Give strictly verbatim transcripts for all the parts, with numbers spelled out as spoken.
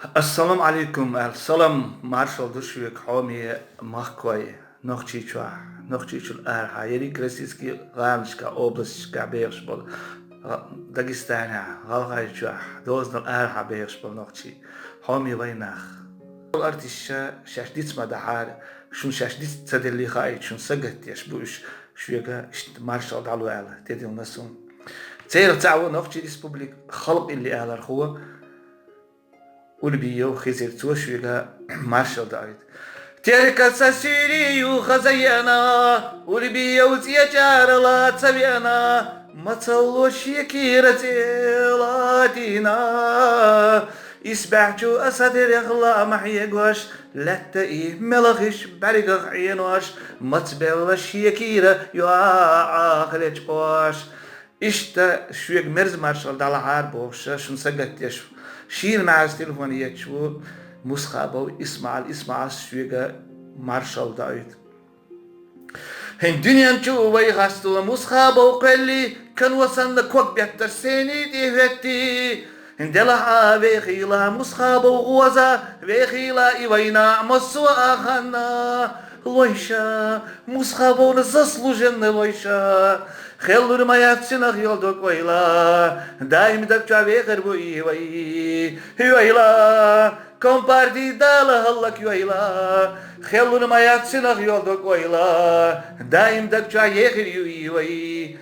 Ассаламу Ӏалайкум, аьлла салам, маршалла ду шуьга, хьоме махкой, Нохчийчохь, Нохчийчул арахьа, ерриг российский гӀаланашкахь, областашкахь бехаш болу, гӀа-, Дагестанехь, ГӀалгӀайчохь, дозанал арахьа бехаш болу нохчий, хьоме вайнах. Артисташа шаьш диц ма дахьара, шуна шаьш диц ца деллий хаийта, шуна сагатдеш бу уьш, шуьга иштта маршалла дӀало аьлла, тӀедиллина суна. Церах цхьаъ ву Нохчийн Республикан халкъан илли алархо, Улбиев Хизир, цо шуьга маршалла доуьйту. Теркаца суьйре ю хаза еана, Улбиев цӀечӀарала ца веана, мацалло шен кийра цӀе латийна. Исбаьхьчу аса терех лаам хьегош, лаьтта и мелхаш бӀаьргах Ӏенош, мацбелла шен кийра йоӀа Ӏаха лечкъош. Иштта шуьга мерза маршалла дӀалахьара бохуш, шуна сагатдеш, шийна маьхьарца телефон етташ ву Мусхабов ИсмаӀал. ИсмаӀала шуьга маршалла доуьйту. ХӀинца дуьнен чу вай хастало Мусхабов кхоьллий, кано санна ког бетташ сене тӀе хӀоьттий. Делахь а вехийла Мусхабов гӀоза, вехийла и вайна массо а ханна. Лойша, Мусхабовна заслуженный лойша. Хеллур ма яц цунах йолу дог ойла, даим даг чохь вехар ву и вай. Ойла, компартий Дала хӀаллак йойла. Хеллур ма яц цунах йолу дог ойла, даим даг чохь ехар ю и вай.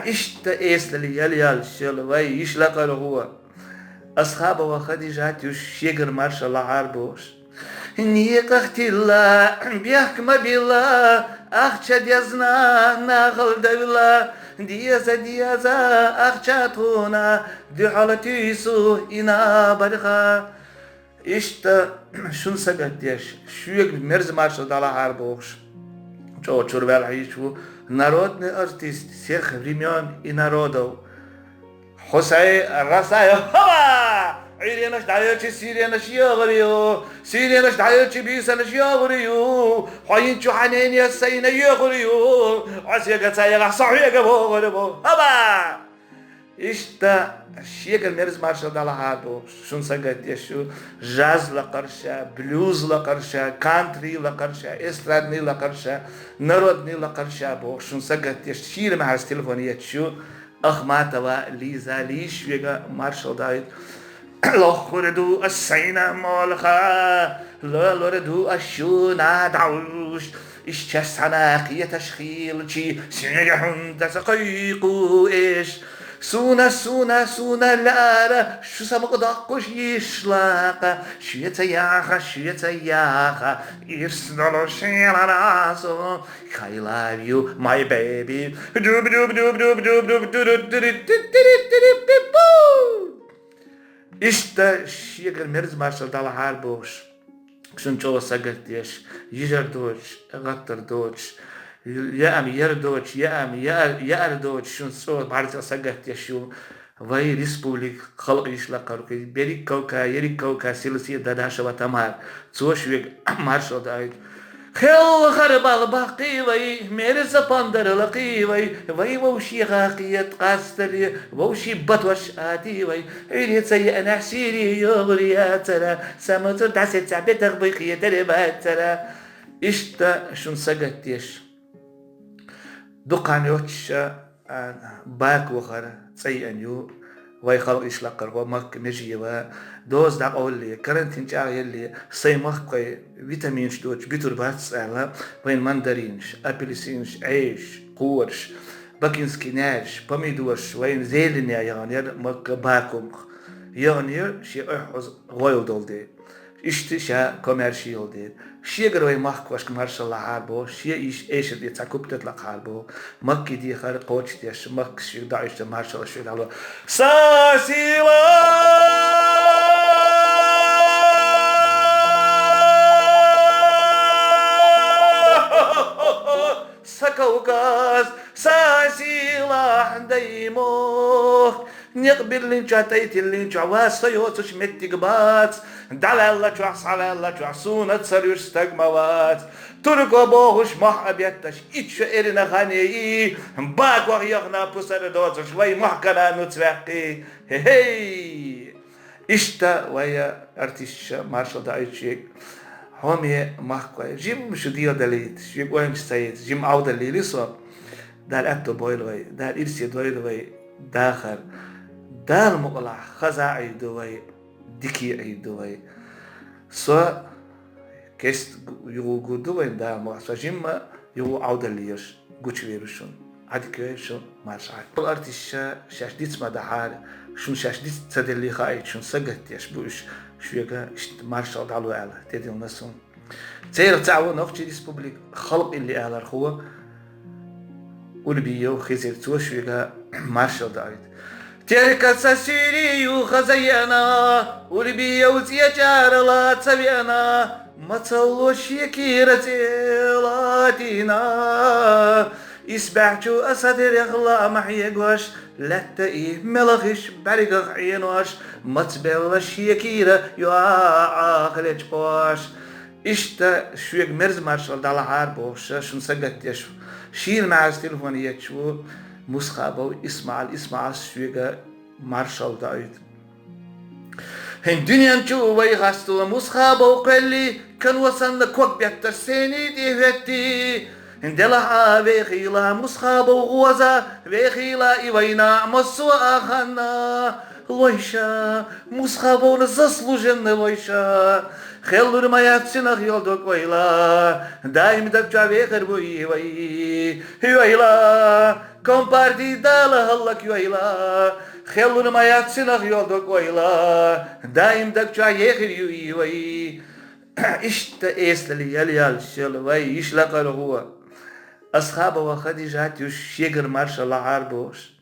Иштта эсала ял-ял шел вай йиш лакхара гӀо. Асхабова Хадижат ю шегара маршалла лахьара бохуш. Некъах тилла, бехк ма билла, ахча дезна нахала девлла, деза, деза, ахча тхуна, дуьхьал туьйсу и набарха. Иштта шуна сагатдеш, шуьга мерза маршалла дӀалахьара бохуш, чӀогӀа чуьра ваьлла хьийзаш ву народный артист всех времён и народов. Хьусай Расаев, хӀама! Ӏуьйренаш дӀайоьлча сиренаш йогӀур ю, сиренаш дӀайоьлча бийсанаш йогӀур ю, хьо йинчу хьан нене сайна йоьхур ю, хьо соьга ца яхахь, со хьоьга вогӀур ву, хӀама! Иштта шегара мерза маршалла дӀалахьара бохуш, шуна сагатдеш ю, жаз лакхарша, блюз лакхарша, кантри лакхарша, эстрадный лакхарша, народный лакхарша бохуш, шуна сагатдеш, шийна маьхьарца телефон етташ ю, Ахматова Лиза, лийша шуьга маршалла доуьйту. Лохур ду ас сайна молха, лолур ду ас шуна дӀовш. Иш чес цхьана кхеташ хилчи, суьга хӀунда ца кхойкху эш? Суна, суна, суна лаьара, шу самукъадоккхуш йиш лакха, шуьца яха, шуьца яха, ирс долу шелара со. I love you, my baby. Дуб, дуб, дуб, дуб, дуб, дуб, дуру, дуру, дуру, дуру, дуру, пипу. Иштта шегара мерза маршалла дӀалахьара бохуш, шуна чӀогӀа сагатдеш, йижар доцуш, гӀаттар доцуш, яам яр доцуш, яам яар, яар доцуш, шуна чӀогӀа бӀарза сагатдеш ю. Вай республика халкъ йиш лакхара кхин, берриг кавка, ерриг кавка, Селисиева Дадашева Тамара, цо шуьга маршалла доуьйту. Хелхар бала баккхий вай, мерза пандар лакхий вай, вай вовшеха кхета къастале, вовшийн батош атий вай, Ӏуьйре ца еанехь сийре йогӀур яцара, самуцур дӀасецахь бетах буй кхетар бацара. Иштта шуна сагатдеш. Дукха хан йоццуш а, Баку вахара цӀа еана ю вай халкъ йиш лакхархо Макка Межиева, доза дӀакъовлале, карантин чӀагӀъелле, сайн махкахой витаминаш доцуш буьтур бац аьлла, вайн мандаринаш, апельсинаш, Ӏежаш, кхораш, бакинский наьраш, помидораш, вайн зелень яханера Макка Бакумах. Яханера шен охьаза гӀойла долу дела. Иштта ша комаьрша йолу дела. Шегара вай махкахошка маршалла лахьара боху, шен йиш эшар де цхьа куптат лакхахьара боху. Макки дехар кхочушдеш, Макка шуьга доуьйтуш маршалла шуьга дӀало. Сасила! Са Кавказ, са сийлахь даймохк. Некъ биллинчохь, тӀай тиллинчохь, вас со йоцуш меттиг бац. ДӀаваьллачохь, схьаваьллачохь, суна ца луьйш стаг ма вац. Турко бохуш мохь а бетташ, итт шо эрна хан йий. Бакох яхна пусар доцуш, вай мохь кана нуц ваьккхий. Хе-хей! Иштта вай артисташа маршал даийта шуьга. Хьоме махкой, жимма шу дегӀа далийта, шуьга оймаш ца яйта, жимма Ӏовдалийла со. Дала аьтто бойла вай, Дала ирсе дойла вай дахар. Дала мукъалахь, хаза Ӏийр ду вай, дика Ӏийр ду вай. Со кест юха гур ду вайна Дала мукъалахь, со жимма юха Ӏовдалийраш гучавер шуна. Ӏадика йойла шун маршал. Артисташа шаьш диц ма дахьара, шуна шаьш диц ца деллий хаийта, шуна сагатдеш бу уьш, шуьга иштта маршал дӀало аьлла, тӀедиллина суна. Церан цхьаъ ву Нохчий Республика, халкъ илли алархо Улбиев Хизир, цо шуьга маршал даийта. Теркаца суьйре ю хаза еана, Улбиев цӀечӀарала ца веана, мацалло шекера цӀе латийна. Исбаьхьчу Асадрехла ма хьегош, лаьтта и мелхиш бӀаргах Ӏенош, мацбелла шекера йоӀа Ӏахлечкъош. Иштта шуьга мерза маршал дӀалахьара бохуш, шуна сагатдеш ву. Шийна маьхьарца телефон етташ ву Мусхабов ИсмаӀал. ИсмаӀала шуьга маршал даийта. ХӀинца дуьнен чу вай хасто Мусхабов кхоьллий, кано санна ког бетташ сцени тӀе хӀоьттий. ХӀинца делахь а вехийла Мусхабов гӀоза, вехийла и вайна массо а ханна. Лойша, Мусхабовна заслуженный лойша. Хеллур ма яц цунах йолу дог ойла, даим даг чохь вехар ву и вай. Хьоьйла, компартий Дала хӀаллакьйойла. Хеллур ма яц цунах йолу дог ойла, даим даг чохь ехар ю и вай. Иштта эсала ял ял шел вай йиш лакхара гӀо. Асхабова Хадижат ю шегара маршал лахьара бохуш.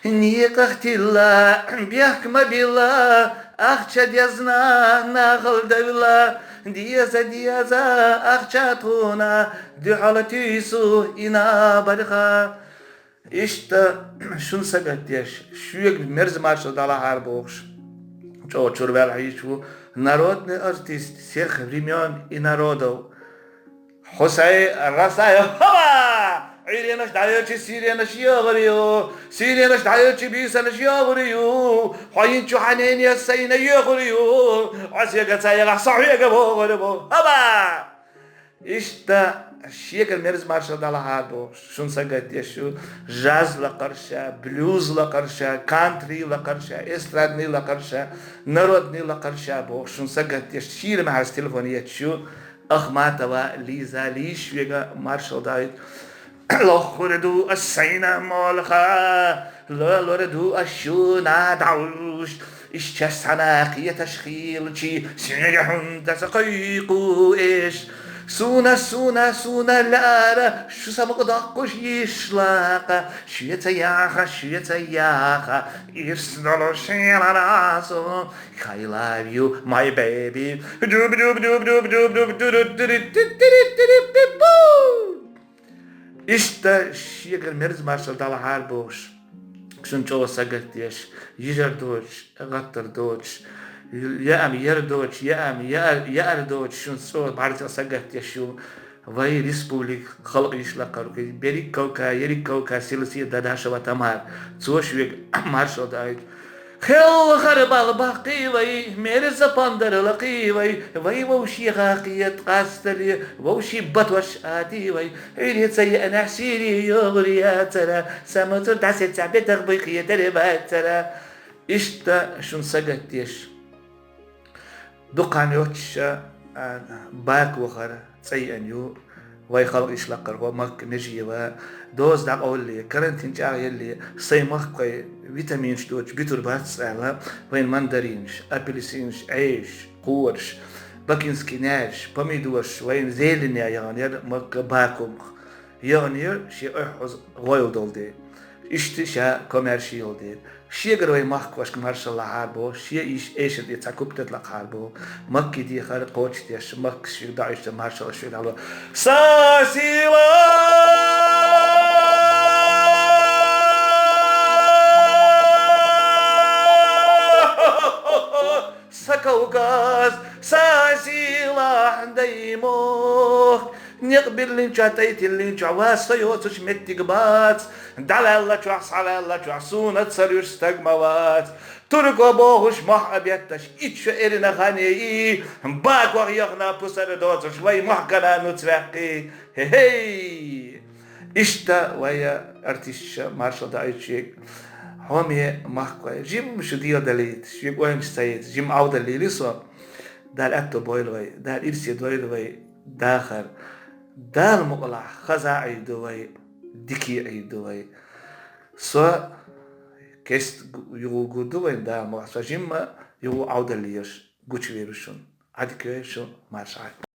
Некъах тилла, бехк ма билла, ахча дезна, нахала девлла, деза, деза, ахча тхуна, дуьхьал туьйсу и набарха. Иштта шуна сагатдеш, шуьга мерза маршал дӀалахьара бохуш, чӀогӀа чуьра ваьлла хьийзаш ву народный артист всех времён и народов. Хьусай Расаев, хӀама! Ӏуьйренаш дӀайоьлча сиренаш йогӀур ю, сиренаш дӀайоьлча буьйсанаш йогӀур ю, хьо йинчу хьан нене сайна йоьхур ю, Ӏа соьга ца яхахь, со хьоьга вогӀур ву, хӀама! Иштта шегара мерза маршал дӀалахьара бохуш, шуна сагатдеш ю, жаз лакхарша, блюз лакхарша, кантри лакхарша, эстрадный лакхарша, народный лакхарша бохуш, шуна сагатдеш, шийна маьхьарца телефон етташ ю, Ахматова Лиза, лийша шуьга маршал даийта. Лохур ду ас сайна молха, лолур ду ас шуна дӀовш. Иш чаш цхьана кхеташ хилчи, соьга хӀунда ца кхойкху эш? Суна, суна, суна лаьара, шу самукъадоккхуш йиш лакха. Шуьца яха, шуьца яха, ирс долу шелара су. I love you, my baby. Дуб, дуб, дуб, дуб, дуб, дуб, дуру, дуру, ту, ту, ту, ту, пу, пу. Иштта шегара мерза маршал дӀалахьара бохуш, шуна чӀогӀа сагатдеш, йижар доцуш, гӀаттар доцуш, яам яр доцуш, яам яар, яар доцуш, шуна чӀогӀа бӀарза сагатдеш ю. Вай республика халкъ йиш лакхара, берриг а кавка, ерриг а кавка, силсе Дадашева Тамара. Цо шуьга маршал даийта. Хелхар бала баккхий вай, мерза пандар лакхий вай, вай вовшеха кхета къастале, вовший батош атий вай, Ӏуьйре ца еанехь сире йогӀур яцара, самуцур дӀасецахь бетах буй кхетар бацара. Иштта шуна сагатдеш. Дукха хан йоццуш, а, Баку вахара цӀа еана ю вай халкъ йиш лакхархо Макка Межиева. Доза дӀакъовлале, карантин чӀагӀъялале, сайн махкахой витаминаш доцуш буьтур бац аьлла, вайна мандаринаш, апельсинаш, Ӏежаш, кхораш, бакинский наьраш, помидораш, вайна зелень яханера Макка Бакумах. Яханера шен ойхьаза гӀойла долу дела. Иштта ша комаьрша йолу дела. Шегара вай махкахошка маршалла хьарбо, шен йиш эшар тӀе цхьа куп тетла хьарбо. Макки дехар кхочушдеш, Макка шуьга даӀуьйсур маршалла шуьга дӀало. Са сила! Са Кавказ, са сийлахь даймохк, Некъ биллинчохь, тӀай тиллинчохь, ва со йоцуш меттиг бац. ДӀалаьллачохь, схьалаьллачохь, суна ца луьйш стаг ма вац. Турко бохуш мохь а бетташ, итт шо эрна хан яй, бакох яхана пусар доцуш, вай мохь кана нуц ваьккхи. Хе-хей! Иштта вай артисташа маршалла даийтича, хьоме махкой, жимма шу дегӀ далийта, шуьга ойнаш ца яйта, жимма Ӏовдал лели со. Дала аьтто бойла вай, Дала ирсе дойла вай дахар. Дала мукъалахь, хаза Ӏийр ду вай, дика Ӏийр ду вай. Со кест юха гур ду вайн Дала мукъалахь, со жимма юха Ӏовдал лелаш гучувер ву шуна. Ӏадика йойла шу, марша Ӏа.